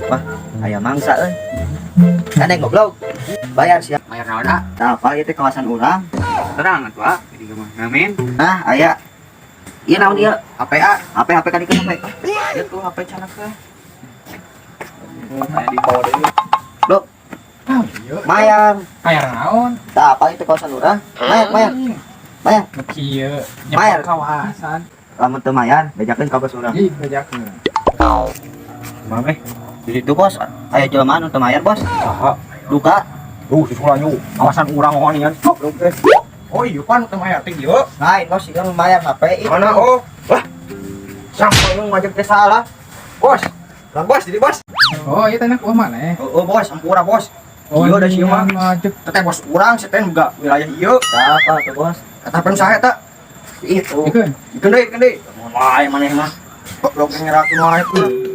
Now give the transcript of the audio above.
Wah, aya mangsa euy. Kan goblok. Bayar sia. Bayar naon, ah? Tah, apa ieu teh kawasan urang? Terang atuh, ah. Jadi mah ngamen. Nah, aya. Ieu naon ieu? HP, ah. HP HP kan ieu HP. Ieu tuh HP canak teh. Aya di bawah deui. Blok, Ah, iya. mayar. Bayar naon? Tah, apa itu kawasan urang? Mayar, mayar. Mayar. Nu kieu. Bayar. Nyepok kawasan. Lamun teu mayar, bejakeun ka bos urang. Ih, bejakeun. Mame. Di situ, Bos, aya jelema nu teu mayar, Bos. Saha? Duka. Duh, susulan yuk. Kawasan urang ngonian. Goblok teh. Oh iya pan teu mayar teh ieu. Lain, Bos, ieu mayar HP itu. Mana oh? Wah. Sampai lu ngajak teh salah. Bos. Lah bos, jadi bos. Oh, iya tanah kuah mana ya? Oh, oh bos, ampura bos. Oh, Iya, da sieun mah. Ngajek. Teteh bos urang seten boga wilayah ieu. Tah, apa tuh, Bos? Kata pen saha eta? Itu. Ikeun. Ikeun deui, ikeun deui. Mun wae maneh mah. Goblok ngerakeun wae.